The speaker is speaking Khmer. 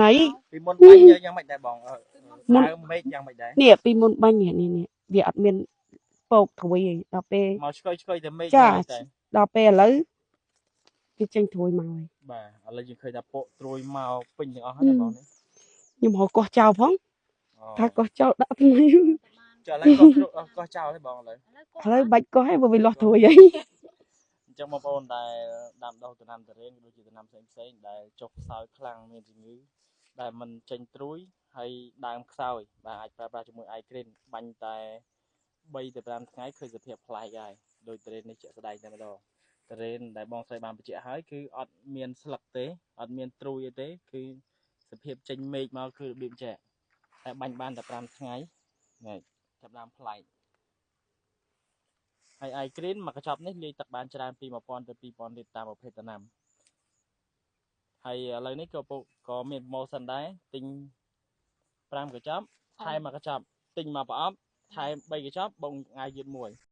ថ្ងៃ ពីមុនបាញ់យ៉ាងម៉េចដែរបងអឺ មុន ដើមមេឃយ៉ាងម៉េចដែរ នេះពីមុនបាញ់នេះនេះនេះវាអត់មានពោកត្រួយទេដល់ពេល មកឆ្កុយឆ្កុយតែមេឃ ចា យ៉ាងម៉េចដែរ ដល់ពេលឥឡូវវាចេញត្រួយមកហើយ បាទឥឡូវយើងឃើញថាពកត្រួយមកពេញទាំងអស់ហើយណាបងនេះ ខ្ញុំរកកោះចោលផង អូ ថាកោះចោលដាក់ថ្មី ចុះឥឡូវកោះត្រួយកោះចោលទេបងឥឡូវ ឥឡូវបាច់កោះហើយព្រោះវាលាស់ត្រួយហើយ អញ្ចឹងបងប្អូនដែលដាំដុះដំណាំទុរេនក៏ដូចជាដំណាំផ្សេងផ្សេងៗដែលចុះខ្សោយខ្លាំងមានជំងឺដែលមិនចេញត្រួយហើយដើមខ្សោយបាទអាចប្រើប្រាស់ជាមួយ iGreen បាញ់តែ3ទៅ5ថ្ងៃឃើញសភាពប្លែកហើយដោយទុរេននេះជាក់ស្ដែងតែម្ដងទុរេនដែលបងស្រីបានបញ្ជាក់ហើយគឺអត់មានស្លឹកទេអត់មានត្រួយអីទេគឺសភាពចេញមេឃមកគឺរបៀបចេះតែបាញ់បានតែ5ថ្ងៃនេះចាប់ដើមប្លែក ហើយ iGreen មួយកញ្ចប់នេះលាយទឹកបានច្រើនពី1000ទៅ2000លីត្រតាមប្រភេទដំណាំហើយឥឡូវនេះក៏ពុកក៏មាន promotion ដែរទិញ5កញ្ចប់ថែមមួយកញ្ចប់ទិញមួយប្រអប់ថែម3កញ្ចប់បងងាយយឺតមួយ។